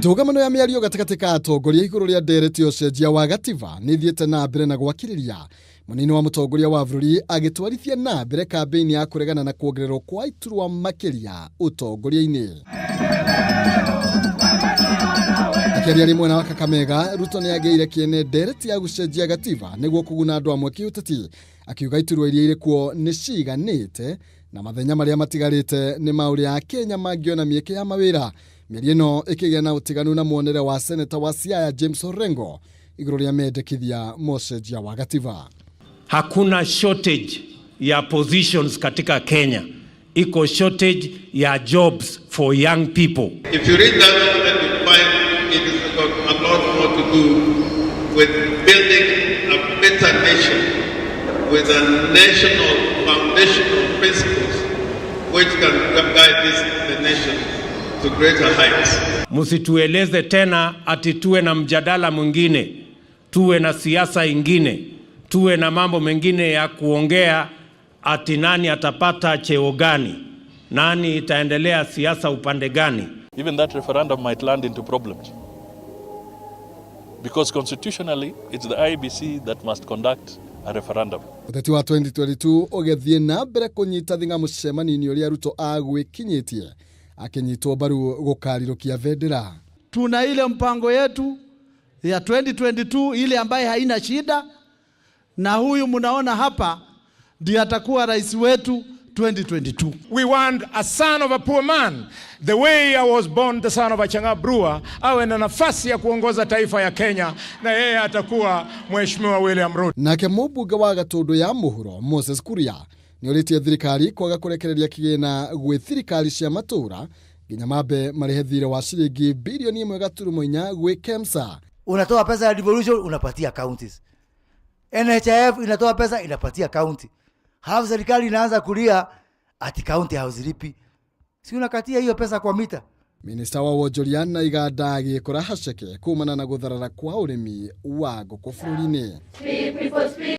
Ndũgamano ya mĩario gatagatĩ ka atongoria igũrũ rĩa ndereti ya ũcenjia wa gatiba nĩ ithiĩte na mbere na gwakĩrĩria. Mũnini wa mũtongoria wa bũrũri agĩtwarithia na mbere kambĩini ya kũregana na kuongererwo kwa iturwa makĩria ũtongoria-inĩ. Akĩaria arĩ mwena wa Kakamega, Ruto nĩ agĩire kĩene ndereti ya gũcenjia gatiba nĩguo kũguna andũ amwe kĩũteti, akiuga iturwa iria irĩ kuo nĩ ciganĩte na mathenya marĩa matigarĩte nĩ ma ũrĩa Akenya mangĩona mĩeke ya mawĩra. Mĩario ĩno ĩkĩgĩa na ũtiganu na muonere wa seneta wa Siaya James Orengo igũrũ rĩa mendekithia ma ũcenjia wa gatiba. Hakuna shortage ya positions katika Kenya, iko shortage ya jobs for young people. If you read that document, you find it has got a lot more to do with building a better nation with a national foundational principles which can guide the nation to greater heights. Msitueleze tena ati tuwe na mjadala mwingine, tuwe na siasa ingine, tuwe na mambo mengine ya kuongea ati nani atapata cheo gani, nani itaendelea siasa upande gani. Even that referendum might land into problems. Because constitutionally, it's the IEBC that must conduct a referendum. Ũteti wa 2022 ũgĩthiĩ na mbere kũnyita thing'a mũcemanio-inĩ ũrĩa Ruto agwĩkinyĩtie akĩnyitwo mbaru gũkarirũkia bendera. Tuna ile mpango yetu ya 2022 ile ambaye haina shida, na huyu mnaona hapa ndiye atakuwa rais wetu 2022. We want a son of a poor man. The way I was born the son of a chang'aa brewer, awe na nafasi ya kuongoza taifa ya Kenya, na yeye atakuwa Mheshimiwa William Ruto. Nake mũmbunge wa Gatũndũ ya mũhuro Moses Kuria nĩ orĩtie thirikari kwaga kũrekereria kĩgĩna gwĩ thirikari cia matũũra nginya mambe marĩhe thirĩ wa ciringi bilioni 1.4 gwĩ KEMSA. Unatoa pesa ya devolution, unapatia counties. NHIF inatoa pesa, inapatia county. Halafu serikali inaanza kulia ati county hauzilipi. Si unakatia hiyo pesa kwa mita? Minista wa wonjoria na iganda agĩkora haceke kumana na gũtharara kwa ũrĩmi wa ngũkũ bũrũri-inĩ.